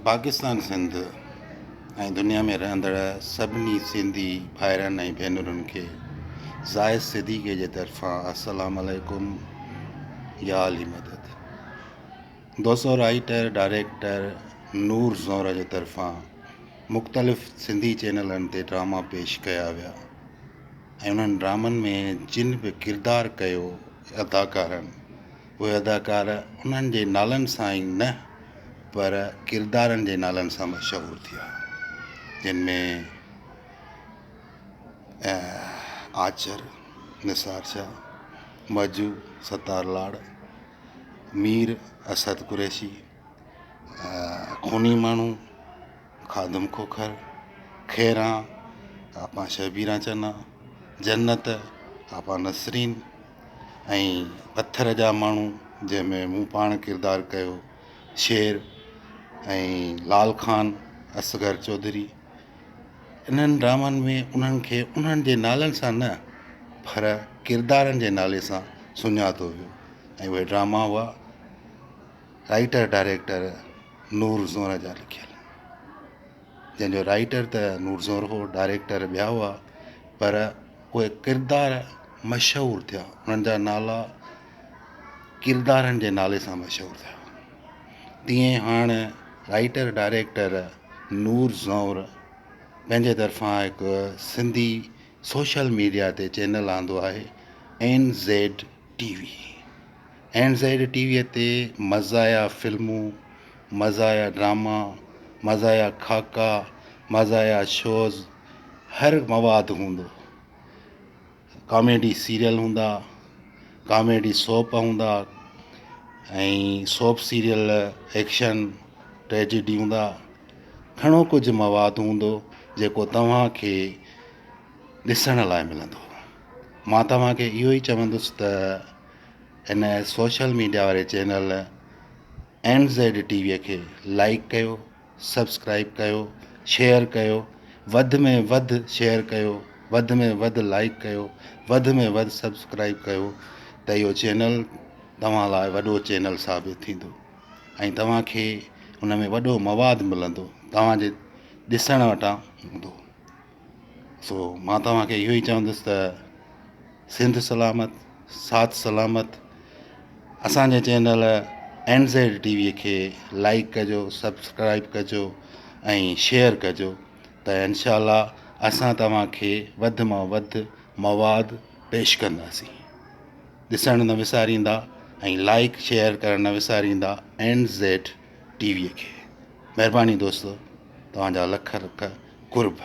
پاڪستان سنڌ ۽ دنيا ۾ رهندڙ سڀني سنڌي ڀائرن ۽ ڀينرن کي زاهد صديقي جي طرفان السلام عليڪم يا علي مدد. دوستو رائيٽر ڊائريڪٽر نور زهر جي طرفان مختلف سنڌي چينلن تي ڊراما پيش ڪيا ويا ۽ انهن ڊرامن ۾ جن به ڪردار ڪيو اداڪارن اهي اداڪار انهن جي نالن سان ئي نه پر ڪردارن جي نالن سان مشهور ٿيا جن ۾ آچر، نثار شاهه، مجو، ستار لاڙ، مير اسد قريشي، خوني ماڻهو، خادم کوکر، خيران، آپا شبيران چنا، جنت، آپا نسرين ۽ پٿر جا ماڻهو جنهن ۾ مون پاڻ ڪردار ڪيو شير ۽ لال خان اصغر چوڌري انهن ڊرامن ۾ انهن کي انهن جي نالن سان نه پر ڪردارن جي نالي سان سڃاتو ويو ۽ اهي ڊراما هئا رائيٽر ڊائريڪٽر نور زهر جا لکيل جنهن جو رائيٽر ته نور زهر هو ڊائريڪٽر ٻيا هئا پر اهي ڪردار مشهور ٿيا انهن جا نالا ڪردارن جي نالي سان مشهور ٿيا تيئن هاڻ رائيٽر ڊائريڪٽر نور زئور پنهنجي طرفان هڪ سنڌي سوشل ميڊيا تي چينل آندو آهي N Z T V N Z T V تي مزايا فلمون مزايا ڊراما مزايا خاڪا مزايا شوز هر مواد هوندو ڪاميڊي سيريل هوندا ڪاميڊي سوپ هوندا ۽ سوپ سيريل ايڪشن ٽريجڊي هوندا گهڻو ڪجهه مواد هوندو جيڪو توهان کي ڏسڻ لاءِ ملندو مان توهان کي اهو ئي چوندس ته هن سوشل ميڊيا واري چينل اين زيڊ ٽي ويءَ کي لائيڪ ڪيو سبسڪرائيب ڪيو شيئر ڪيو وڌ ۾ وڌ شيئر ڪيو وڌ ۾ وڌ لائيڪ ڪيو وڌ ۾ وڌ سبسڪرائيب ڪيو ته اهو چينل توهان لاءِ وڏو چينل ثابت ٿيندو ۽ توهان کي ان ۾ وڏو مواد ملندو توهان جي ڏسڻ وٽان هوندو سو مان توهان کي اهو ئي چوندس ته سنڌ سلامت ساٿ سلامت اسانجي channel N Z T V کي لائيڪ ڪجو سبسڪرائيب ڪجو ۽ شيئر ڪجو ته انشاء الله اسان توهان کي وڌ مان وڌ مواد پيش ڪنداسين ڏسڻ نه وساريندا ۽ لائيڪ شيئر ڪرڻ نه وساريندا اين زيڊ ٽي وي کي مهرباني دوستو توهان جا لک لک قرب.